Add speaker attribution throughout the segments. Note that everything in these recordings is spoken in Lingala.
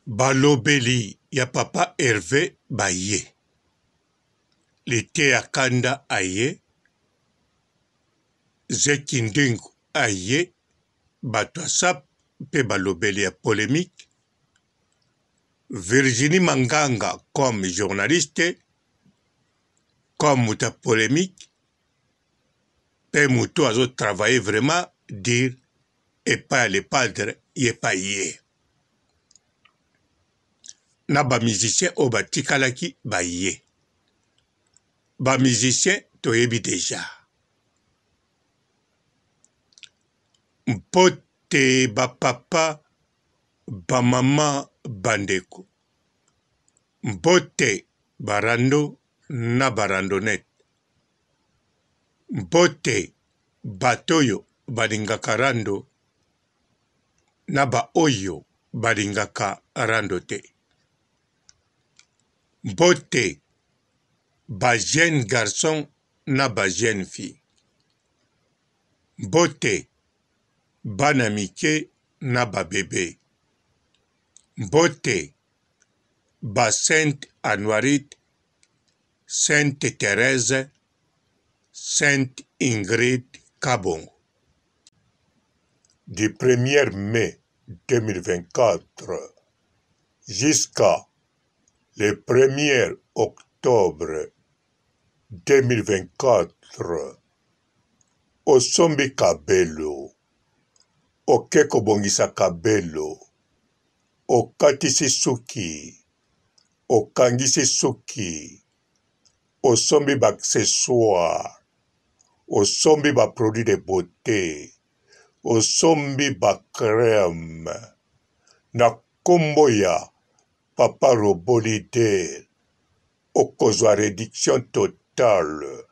Speaker 1: Balobeli ya papa Herve baye. Liteya kanda aye, Zeki Ndingu aye, bato ya sap mpe balobeli ya polemique, Virginie Manganga comme journaliste, comme moto ya polemique mpe moto azo travailler vraiment dire epai ya le padre ye pa ye na ba musiciens oyo batikalaki baye ba musiciens toyebi deja mpote ba papa ba mama bandeko mbote ba rando na ba randonnette Mbote bato oyo balingaka rando na ba oyo balingaka rando te. Mbote ba jeunes garçons na ba jeunes filles. Mbote bana mike na ba bebe. Mbote ba sainte Anuarite Sainte Therèse, Sainte Ingrid Kabongo. Du 1er mai 2024 jusqu'à le 1er octobre 2024, osombi kabelo, oke kobongisa kabelo, okatisi suki, okangisi suki, osombi ba accessoires, osombi ba produits de beaute, osombi ba crème na kombo ya papa robot leader, okozwa reduction totale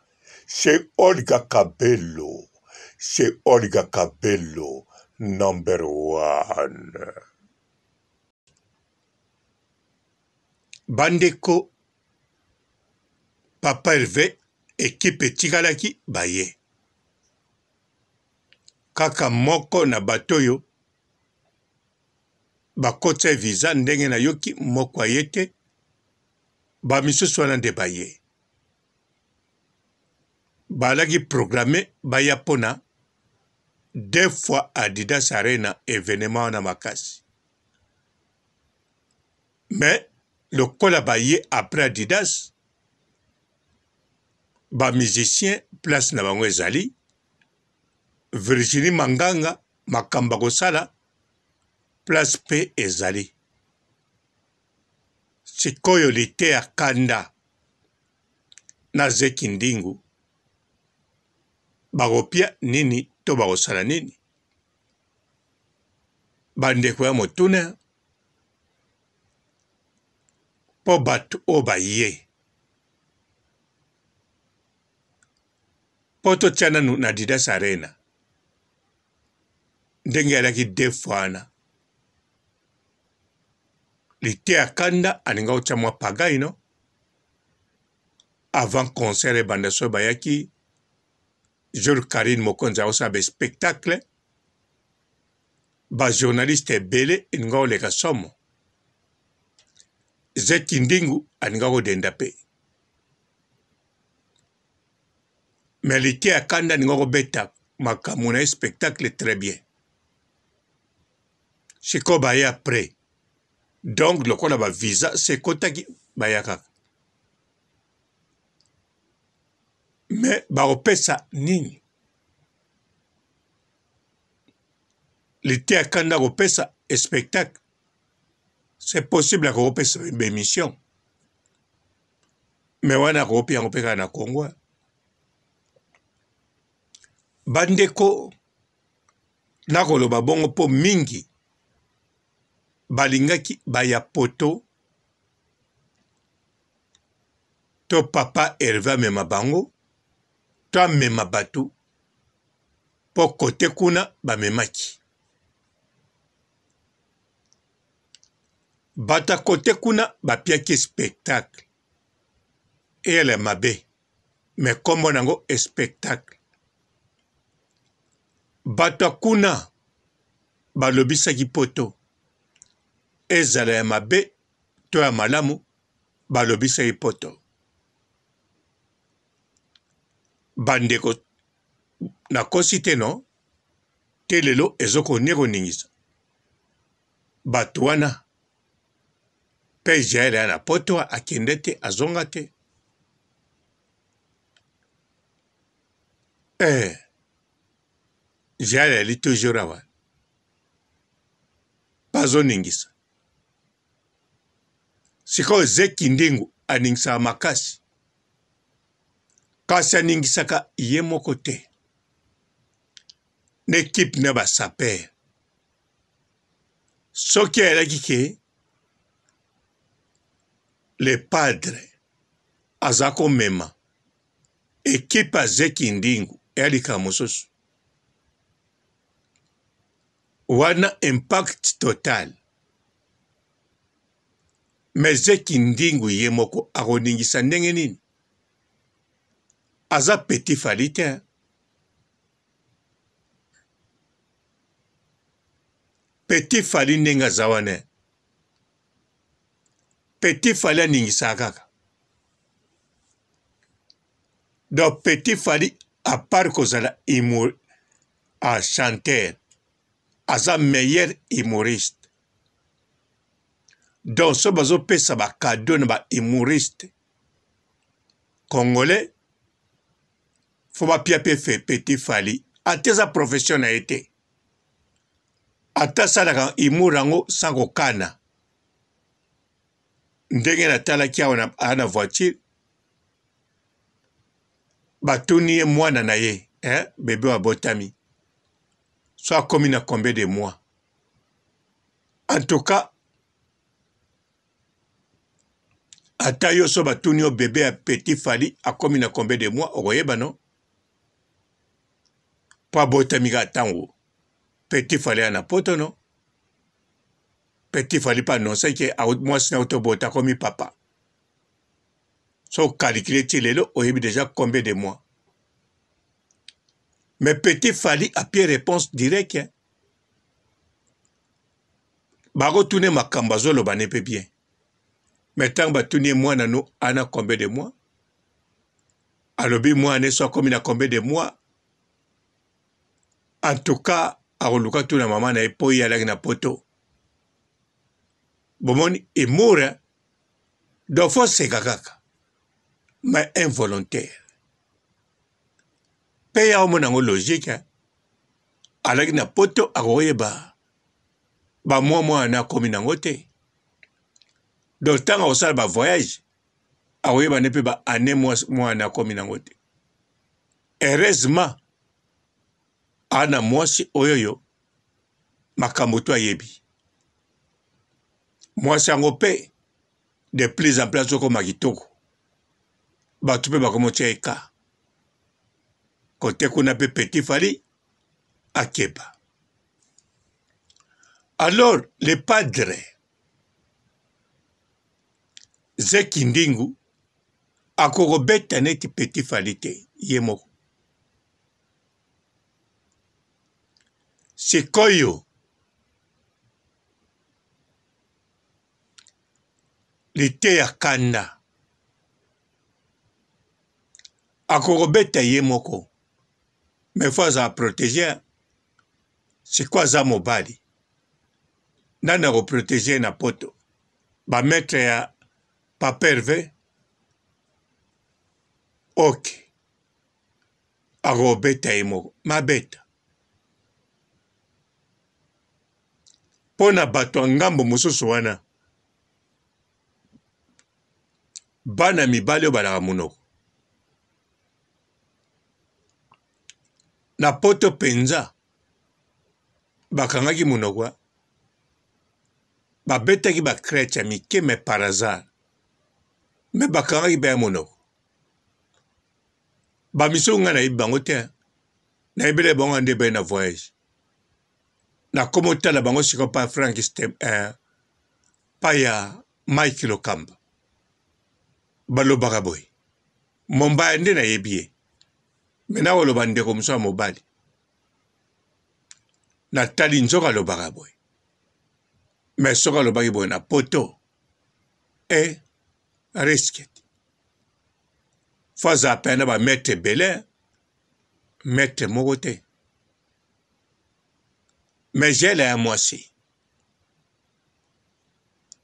Speaker 1: chez Olga Kabelo, chez Olga Kabelo number one. Bandeko papa Herve equipe etikalaki baye kaka moko na bato oyo bakotisa visa ndenge nayoki moko aye te ba misusu wana nde baye balaki programme baya mpona deux fois Adidas Arena evenement wana makasi mais lokola baye après Adidas ba musiciens place na bango ezali Virginie Manganga makambo akosala place pe ezali sikoyo liteya kanda na zeki ndingu bakopia nini to bakosala nini bandeko ya motuna mpo bato oyo baye mpo totya nanu na Adidas Arena ndenge alaki deux fois wana liteya kanda alinga kotya mwa pagai no avant concert ebanda soki bayaki jour Carine Mokonzi akosala ba spectacle ba journaliste ebele elinga koleka somo Zeki Ndingu alinga kodenda pe mais liteya kanda alinga kobeta makambo na ye spectacle très bien sikoyo baye après donc lokola ba visa se ekotaki baya kaka mais bakopesa nini liteya kanda akopesa spectacle c'est possible akokopesa bemission mais wana akokopi yango mpe kaka na congo bandeko nakoloba bongo mpo mingi balingaki baya poto to papa Herve amema bango to amema bato mpo kote kuna bamemaki bato ya kote kuna bapiaki spectacle eyala mabe me nkombo na yango spectacle bato ya kuna balobisaki poto. Ezala ya mabe to ya malamu, balobisaki poto. Bandeko, nakosi te no? Te lelo ezokonie koningisa bato wana mpe Jael aya na poto akende te azonga te eh Jael ali toujours awa bazoningisa sikoyo zeki ndingu aningisaka makasi kasi aningisaka ye moko te na ekipe na basaper soki ayelaki ke le padre aza komema ekipe ya zeki ndingu eya likambo mosusu wana impact total mais zeki ndingu ye moko akoningisa ndenge nini aza petit fali te petit fali ndenge aza wana petit fali aningisaka kaka donc petit fali à part kozala humour a chanteur aza meilleur humoriste donc so bazopesa ba cadeau na ba humoriste congolais fo bapia mpe fe petit fali ata eza profession na ye te ata asalaka humour yango sans kokana ndenge natalaki awa na, na voiture batuni ye mwana na ye eh, bebe oyo abotami so akomi na combien de mois en tout cas ata yo so batuni yo bebe ya petit fali akomi na combien de mois okoyeba no mpo abotami kaka ntango petit fali ya na poto no petit fali mpe annonce ke mwasi na otobota akomi papa so okalkile ti lelo oyebi deja combien de mois mais petit fali apie réponse direct hein? bakotuna ye makambo azoloba ne mpe bien mais ntango batuni ye mwana no ana combien de mois alobi mwana eso akomi na combien de mois en tout cas akoluka tuna mama na ye mpo ye alaki na poto bomoni humour donc fo seka kaka mais involontaire mpe ya omona yango logique alaki na poto akoyeba bamwa mwana akomi nango te donc ntango akosala bavoyage akoyeba nde mpe ba année mwana akomi nango te heureusement ana mwasi oyoyo makambo to ayebi mwasi yango mpe de plus en plus azokoma kitoko bato mpe bakomotia ye ka kote kuna mpe petit fali akeba alors le padre zeki ndingu akokobeta neti petit fali te ye moko sikoyo liteya kanda akokobeta ye moko mais fo azala protege sikoyo aza mobali nani akoprotege na poto ba maitre ya papa Herve ok akobeta ye moko mabeta mpo na bato ya ngambo mosusu wana bana mibali oyo balaka monoko na poto mpenza bakangaki monoko babetaki ba crèche ya mike mais par hasard mais bakangaki mpe ya monoko bamisusu ngai nayebi bango te nayebele bango nde baye na voyage nakoma otala bango sikoyo pa frank stem eh, pa ya mike lokamba balobaka boye mombaya nde nayebi ye me nakoloba ndeko mosusu ya mobali natali nzoka alobaka boye. Mais soki alobaki boye na poto e risque fo azala mpe na bamaitre ebele, maitre moko te. Mais gele ya mwasi,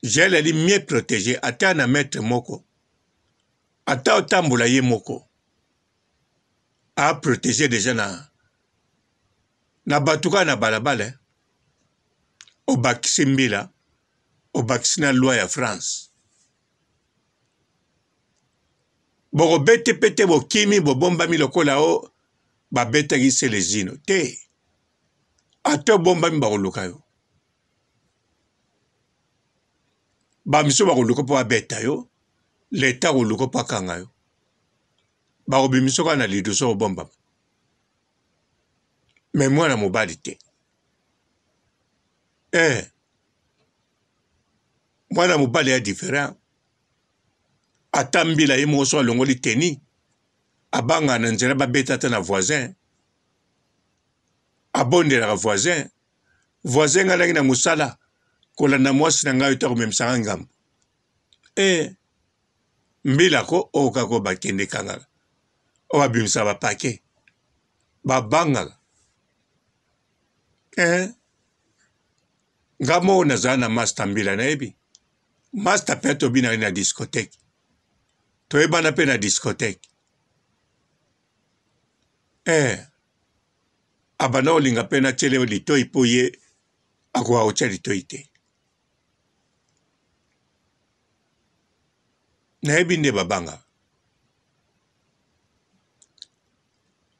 Speaker 1: gele ali mieux protege ata na maitre moko, ata otambola ye moko a protege deja na na bato kaka na balabala eh. Obakisi mbila, obakisi na loi ya France, bokobete pe te, bokimi, bobombami lokola o babetaki Selezino te. Ata obombami, bakoluka yo. Bamisu bakoluka mpo babeta yo, leta akoluka mpo akanga yo, bakobimisa kaka na liduso obombama. Me mwana mobali te eh. Mwana mobali ya different, ata mbila ye moko so alongoli teni, abanga na nzela babeta ata na voisin, abondelaka voisin. Voisin, ngai naki na mosala kolanda mwasi na ngai oyo akomemisaka ngambo e mbila ko oyo kaka oyo bakende kangaka oyo babimisaka bapake babangaka eh. Nga moko nazala na masta mbila, nayebi masta mpe tobinaki na discothèque, toyebana mpe na discothèque eh. Abanda kolinga mpe natiele litoi mpo ye akoka kotya litoi te. Nayebi nde babanga.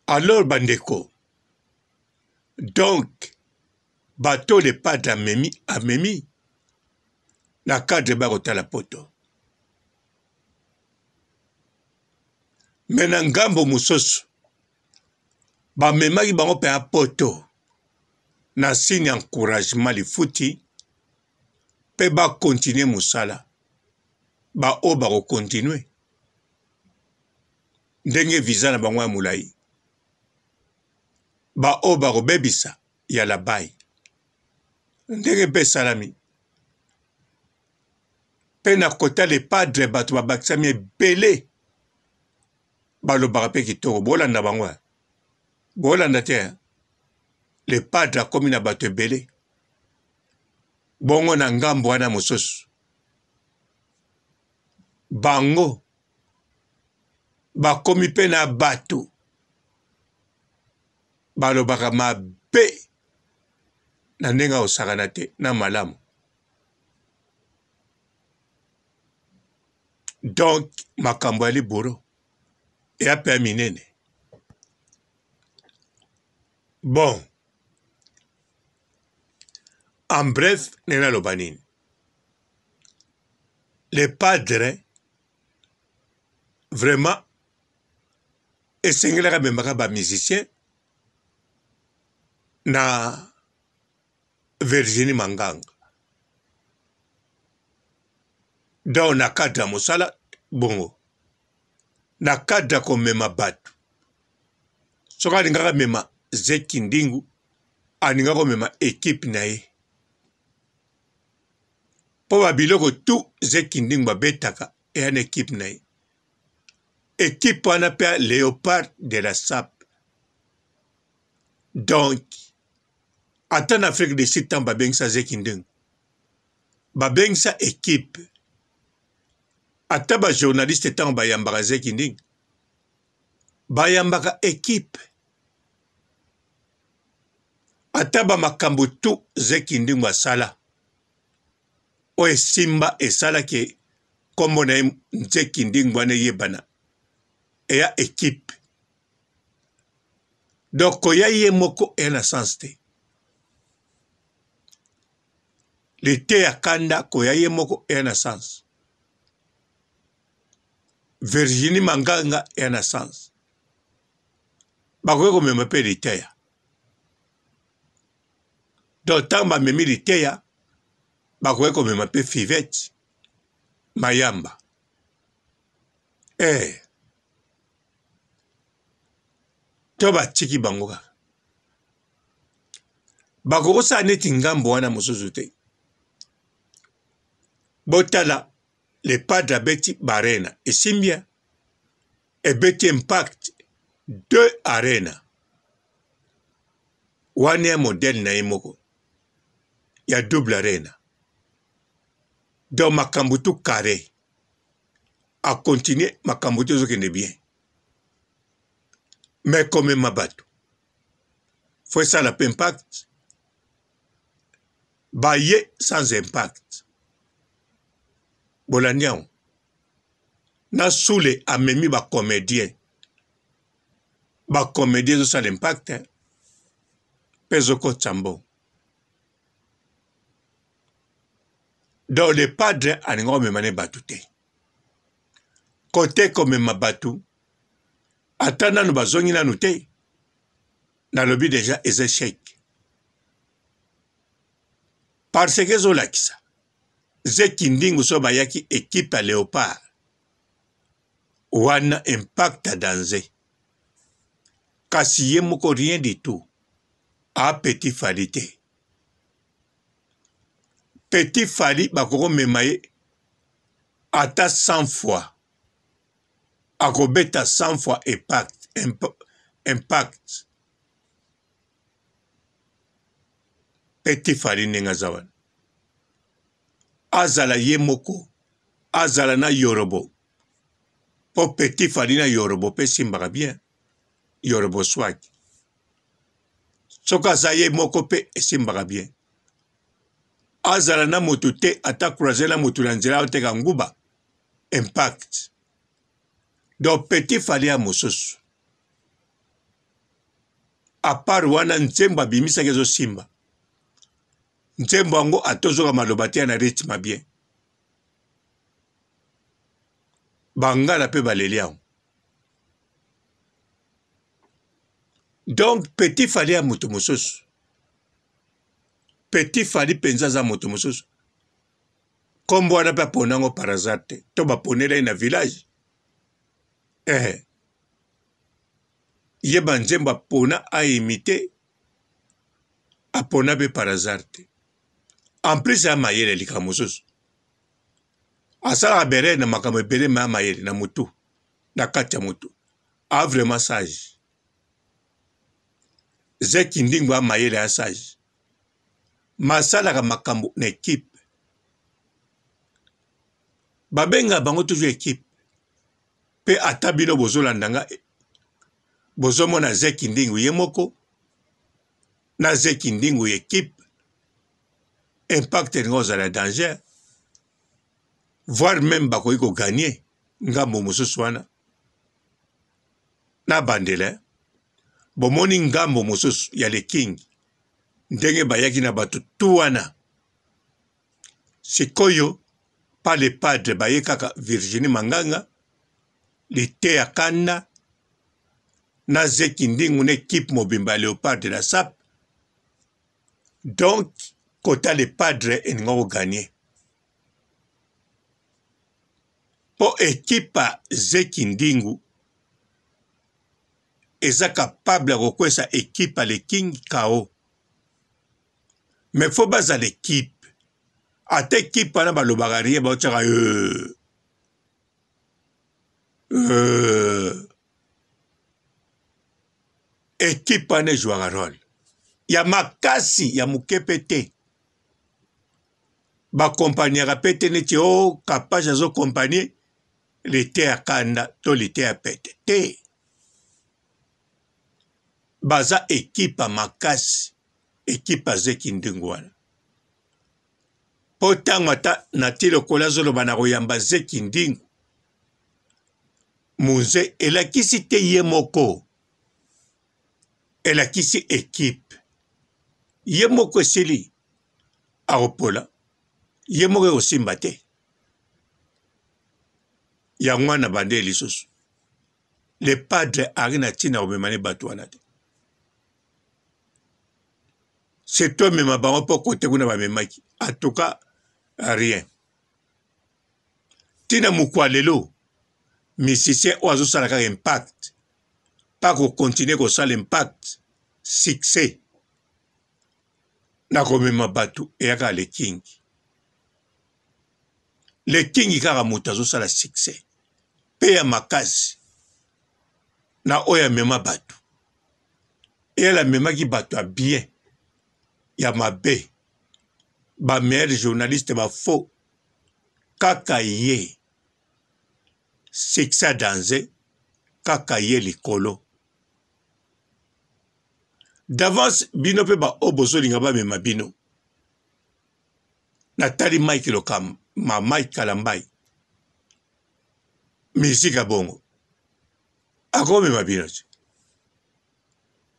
Speaker 1: Alors bandeko, donc bato le padre amemi, amemi na cadre bakotala poto. Me na ngambo mosusu bamemaki bango mpe ya poto na signe ya encouragement, lifuti mpe bakontinue mosala. Baoyo bakokontinue ndenge visa na bango ya molai, baoyo bakobebisa ya labai ndenge mpe esalami mpe na kota le padre, bato babakisami ebele, balobaka mpe kitoko, bolanda bango, bolanda te. Le padre akomi na bato ebele bongo. Na ngambo wana mosusu, bango bakomi mpe na bato balobaka mabe na ndenge akosakana te na malamu. Donc makambo ya liboro eya mpe ya minene. Bon, en bref, ndenge naloba nini, le padre vraiment esengelaka amemaka ba musicien na Virginie Manganga. Donc na cadre ya mosala bongo, na cadre ya komema bato, soki alingaka amema Zeki Ndingu, alingaka komema ekipe na ye mpo ba biloko tout Zeki Ndingu babetaka eya na ekipe na ye. Ekipe wana mpe Leopard de la Sape. Donc ata na Afrique du Sud, ntango babengisa Zeki Ndingu, babengisa ekipe. Ata ba journaliste, ntango bayambaka Zeki Ndingu, bayambaka ekipe. Ata bamakambo tu Zeki Ndingu asala oyo esimba, esalaki nkombo na ye Nzeki Ndingu wana eyebana, eya ekipe. Donc koya ye moko eya na sens te. Liteya kanda, koya ye moko eya na sens. Virginie Manganga eya na sens. Bakoki komema mpe liteya. Donc ntango bamemi liteya, bakoki komema mpe Fivete Mayamba eh. To batiki bango kaka, bakokosala neti ngambo wana mosusu te. Botala le padre abeti barena esimbi hein? Ebeti impact deux arena wana ya modèle na ye moko ya double arena donc makambo tout carré a continuer makambo tout ezokende bien mais komema bato fo esala mpe impact baye sans impact bolandi yango na sule amemi ba comedien ba comedien ezosala impact mpe ezokotisa mbongo donc le padre alinga komema ne bato te kote komema bato ata nanu bazongi nanu te nalobi deja eza echec parce que ezolakisa zeki ndingu so bayaki ekipe ya leopard wana impact ya danze kasi ye moko rien du tout a petit fali te petit fali bakokomema ye ata 100 fois akobeta 100 fois impact, impact. Petit Fally ndenge aza wana azala ye moko azala na yorobo po Petit Fally na yorobo pe esimbaka bien yorobo swag soki aza ye moko pe esimbaka bien azala na moto te ata croise na moto na nzela oteka nguba impact donc Petit Fally ya mosusu apart wana nzembo abimisaki ezosimba nzembo yango atozoka maloba te ya na rythme bien bangala mpe baleli yango donc petit fali ya moto mosusu petit fali mpenza aza moto mosusu nkombo wana mpe apona yango par hasard te to baponela ye na village eh. Ye ba nzembo apona a imite apona pe par hasard te en plus ya mayele likambo mosusu asalaka berere na makambo ebele ma ya mayele na mutu na kati ya mutu a vraiment sage zeki ndingo ya mayele ya sage masalaka makambo na ekipe babengaka bango toujours ekipe Pe ata bino bozolanda nga bozomona Zeki Ndingu ye moko na Zeki Ndingu equipe impact elinga kozala danger voire meme bakoki ko gagner ngambo mosusu wana na bandela bomoni ngambo mosusu ya le king ndenge bayaki na bato tu wana Sikoyo pa le padre baye kaka Virginie Manganga, liteya kanda na zeki ndingu na equipe mobimba ya Leopard de la Sape. Donc kota le padre elinga ko gagner. Po equipe ya zeki ndingu eza capable ya kokwesa equipe ya le king KO. Mais faut bazala equipe. Ata equipe wana balobaka rien baotiaka euh. Euh. Equipe wana ezwaka role ya makasi ya moke mpe te bakompaniaka mpe te neti o oh, kapage azokompanie lite ya kanda to lite ya pete te baza ekipe ya makasi ekipe ya zeki ndingu wana mpo ntango ata nati lokola azoloba na koyamba zeki ndingu munze elakisi te ye moko elakisi ekipe ye moko esili akopola ye moko ekosimba te yango wana bande lisusu le padre ari na ntina komema ne bato wana te surtout amema bango mpo kote kuna bamemaki en tout cas rien ntina mokwa lelo musicien oyo azosala kaka impact pa kokontinue kosala impact succès na komema bato eyaka le king. Le King kaka moto azosala succès pe ya makasi na oyo amema bato. Eyala amemaki bato ya bien ya mabe ba meilleurs journalistes ba faux kaka ye succès danze kaka ye likolo d'avance bino pe ba oyo bozolinga bamema bino natali Mike Lokam ma Mike Kalambay musique ya bongo akomema bino te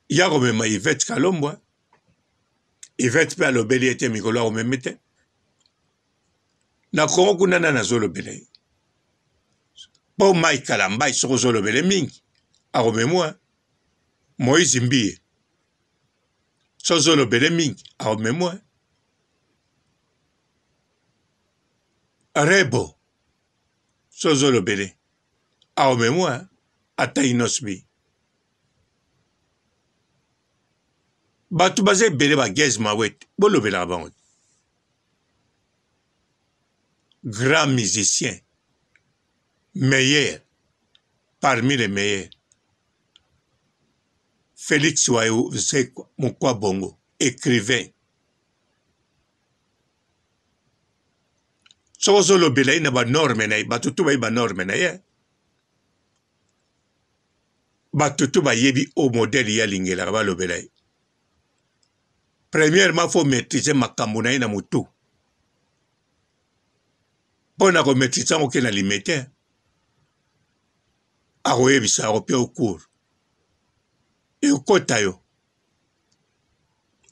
Speaker 1: ya komema Yvette Kalombwa Yvette mpe alobeli ye te mikolo akomemi te na Kongo kuna nani azolobela ye mpo Mike Kalambay soki ozolobele mingi akomemwa Moïse Mbiye soki ozolobele mingi akomemwa Rebo soki ozolobele akomemwa ata Innoss'B bato baza ebele ba Gaz Mawete bolobelaka bango te grand musicien meilleur parmi les meilleurs Felix Wazekwa Mukwa Bongo écrivain soki ozolobela ye na banorme na ye bato tu bayebi banorme na ye bato tu bayebi oyo modele ye alingelaka balobela ye premièrement fo maîtrise makambo na ye na motu mpo na komaîtrise yango ke na limete akoyebisa akopia yo cours ekota yo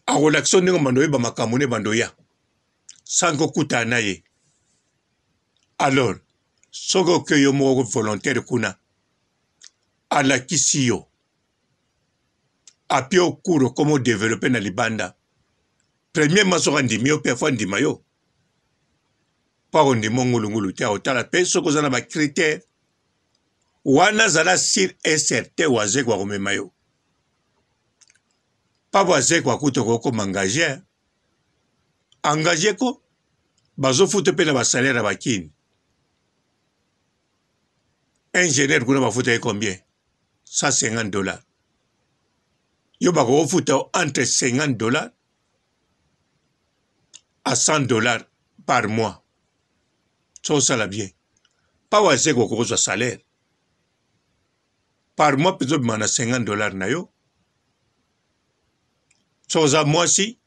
Speaker 1: akolakisa yo ndenge obanda oyeba makambo ne banda oya sans kokutana na ye alors soki oke yo moko volontaire kuna alakisi yo apia yo cours okoma odevelope na libanda premièrement soki andimi yo mpe afo andima yo mpo akondima ngulungulu te akotala mpe soki oza na bacritère wana zala sur et certain wazekwa akomema yo pa wazekwa kutu okokoma engage engage ko bazofuta mpe na basalaire ya bakini ingénieur kuna bafuta ye combien 150 dollars yo bakokofuta entre 50 dollars à 100 dollars par mois so osala bien pa wazeko okokozwa salaire par mois mpenza obima na 50 dollars na yo so oza mwasi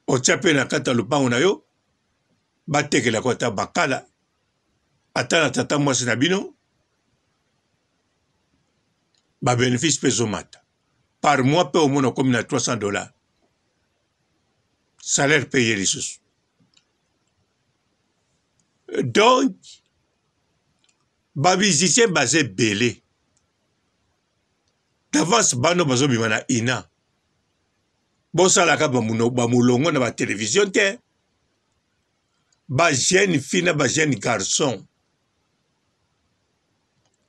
Speaker 1: otya mpe na kati ya lopango na yo batekelaka ata bakala ata na tata mwasi na bino babenefice mpe ezomata par mois mpe omona okomi na 300 dollars salaire mpe ye lisusu donc bamusicien baza ebele d'avance bano bazobima na ina bosalaka bamolongo na batelevizio te bajeune fille na bajeune garçon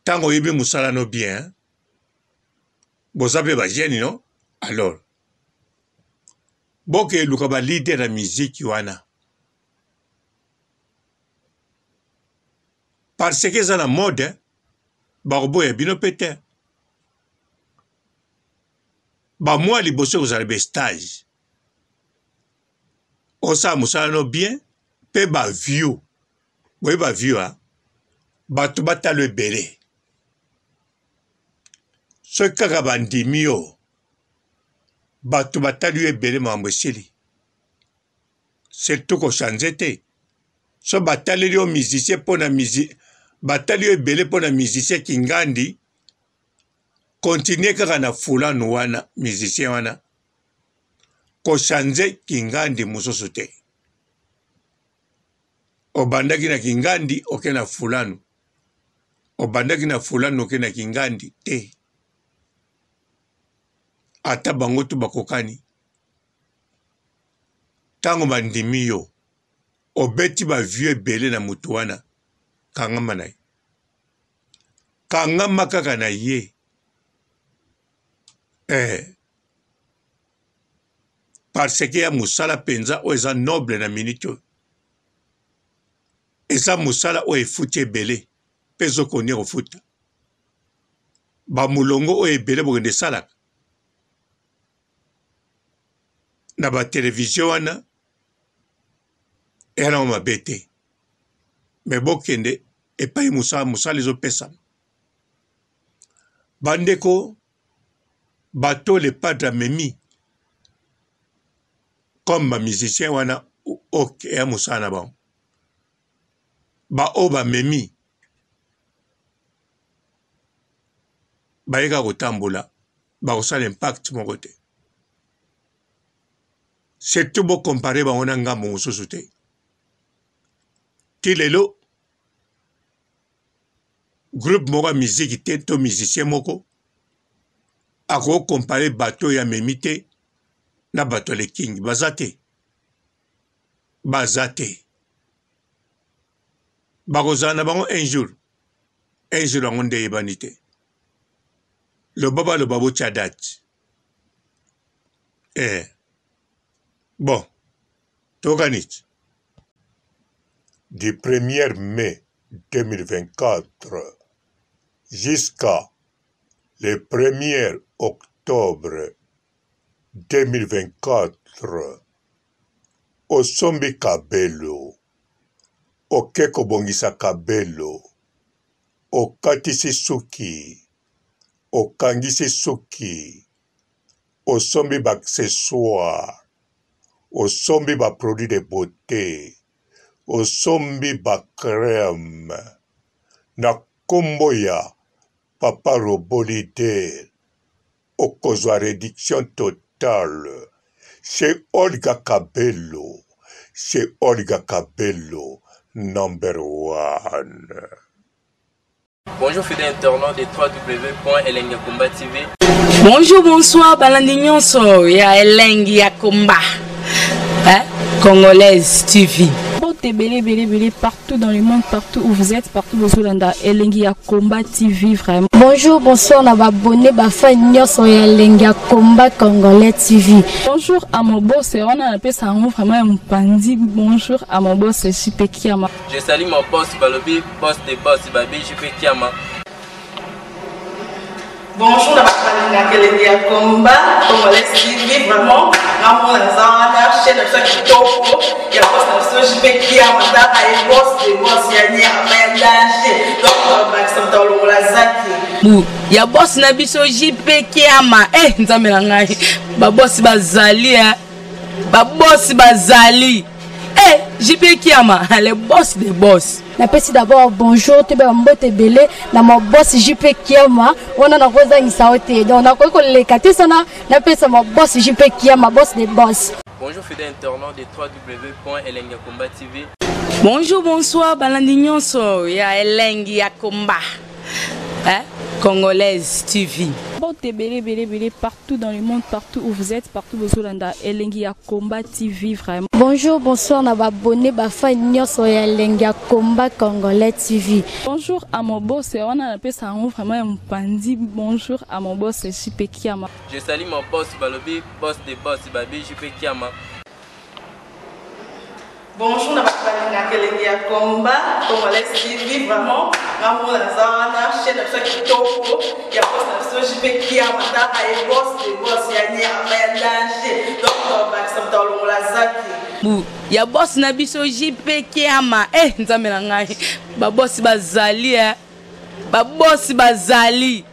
Speaker 1: ntango oyebi mosala no bien boza mpe bajeune no alors boke eluka ba leader ya miziki wana parce que eza na mode bakoboya bino mpe te bamwa liboso ekozala ba stage osala mosala no bien mpe ba view boye ba view a bato batalo ebele soki kaka bandimi yo bato batali yo ebele makambo esili surtout kochange te so bataleli yo musicien mpo na musi batali yo ebele mpo na musicien kingandi continue kaka na fulanu wana musicien wana kochange kingandi mosusu te obandaki na kingandi oke na fulanu obandaki na fulanu oke na kingandi te ata bango tu bakokani ntango bandimi yo obeti ba vieux ebele na moto wana kangama na ye kangama kaka na ye eh. parce que ya mosala mpenza oyo eza noble na minute oyo. Eza mosala oyo efuti ebele mpe ezokonia kofuta. Ba molongo oyo ebele bokende esalaka na ba television wana eya nango mabe te me bokende epai mosala mosala ezopesama. Bandeko bato le padre amemi comme ba musicien wana ok ya mosala na bango baoyo bamemi bayeka kotambola bakosala impact moko te surtout bokompare bango na ngambo mosusu te ti lelo groupe moko ya miziki te to musicien moko akokompare bato oyo amemi te na bato ya leking baza te baza te bakozala na bango un jour un jour yango nde eyebani te loba baloba botya date eh. Bon tokani ti. Du premier mai 2024 jusqu'à le premier octobre 2024 osombi kabelo oke kobongisa kabelo okatisi suki okangisi suki osombi ba accessoires, osombi ba produits de beaute, osombi ba crème na kombo ya papa robot leader okozwa reduction totale chez Olga Kabelo, chez Olga Kabelo number one.
Speaker 2: Bonjour fidèle internaute de www.elengiyakomba TV.
Speaker 3: Bonjour, bonsoir, balandi nyonso ya Elengi ya Komba. Hein? Congolaise TV.
Speaker 4: Mbote ebele ebele ebele partout dans le monde, partout où vous êtes, partout bozolanda Elengi ya Combat TV vraiment.
Speaker 5: Bonjour, bonsoir na ba abonné ba fan nyonso ya Elengi ya Combat Congolais TV.
Speaker 4: Bonjour à mon boss, wana napesa yango vraiment ya mopanzi. Bonjour à mon boss JP Kiama.
Speaker 2: Je salue mon boss balobi boss de boss babi JP Kiama.
Speaker 6: Bonjour na bato balingaka elengi ya combat congolais TV vraiment ngamona naza wana chaîne na biso ya kitoko ya boss na biso JP Kiama tala ye boss de boss ya nyama ya danger donc bakisa moto alongola zaki
Speaker 3: bu ya boss na biso JP Kiama eh nzambe na ngai ba boss bazali eh ba boss bazali eh JP Kiama le boss de boss.
Speaker 5: Napesi d'abord bonjour toyeba mbote ebele na ma boss JP Kiama wana nakozangisa yo te donc nakoki koleka te sana napesa ma boss JP Kiama boss de boss.
Speaker 2: Bonjour fidèle internaute de www.elengiyakomba TV.
Speaker 3: Bonjour, bonsoir, balandi nyonso ya Elengi ya Komba. Hein? Congolaise TV.
Speaker 4: Mbote ebele ebele ebele partout dans le monde, partout où vous êtes, partout bozolanda Elengi ya Combat TV vraiment.
Speaker 5: Bonjour, bonsoir na ba abonné ba fan nyonso ya Elengi ya Combat Congolais TV.
Speaker 4: Bonjour à mon boss, wana napesa yango vraiment ya mopanzi. Bonjour à mon boss JP Kiama.
Speaker 2: Je salue mon boss balobi boss de boss babi JP Kiama.
Speaker 6: Bonjour na bato balingaka elengi ya combat congolais TV vraiment ngamona naza wana chaîne na biso ya kitoko ya boss na biso JP Kiama tala ye boss de boss ya nyama ya danger donc bakisa moto alongola zaki
Speaker 3: bu ya boss na biso JP Kiama eh nzambe na ngai ba boss bazali eh ba boss bazali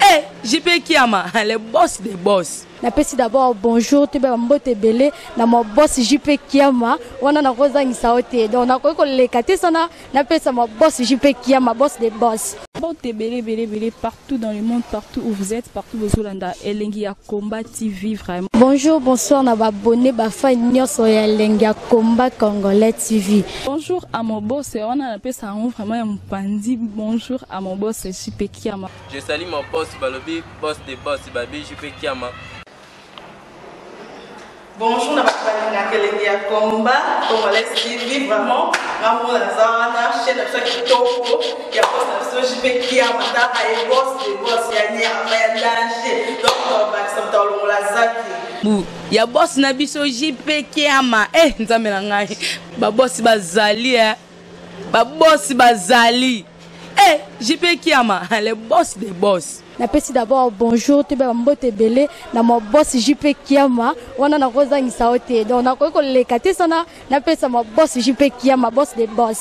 Speaker 3: eh JP Kiama le boss de boss.
Speaker 5: Napesi d'abord bonjour toyeba mbote ebele na ma boss JP Kiama wana nakozangisa yo te donc nakoki koleka te sana napesa ma boss JP Kiama boss de boss.
Speaker 4: Mbote ebele ebele ebele partout dans le monde, partout où vous êtes, partout bozolanda Elengi ya Combat TV vraiment.
Speaker 5: Bonjour, bonsoir na ba abonné ba fan nyonso ya Elengi ya Combat Congolais TV.
Speaker 4: Bonjour à mon boss, wana napesa yango vraiment ya mopanzi. Bonjour à mon boss JP Kiama.
Speaker 2: Je salue mon boss balobi boss de boss babi JP Kiama.
Speaker 6: Bonjour na bato balingaka elengi ya combat congolais TV vraiment ngamona naza wana chaîne na biso ya kitoko ya boss na biso JP Kiama tala ye boss de boss ya nyama ya danger donc bakisa moto alongola zaki
Speaker 3: bu ya boss na biso JP Kiama eh nzambe na ngai ba boss bazali eh. Babosi bazali. Eh, JP Kiama, le boss des boss.
Speaker 5: Napesi d'abord bonjour, toyeba bambote ebele na ma boss JP Kiama. Wana nakozangisa yo te, donc nakoki koleka te sana napesa ma boss JP Kiama, boss de boss.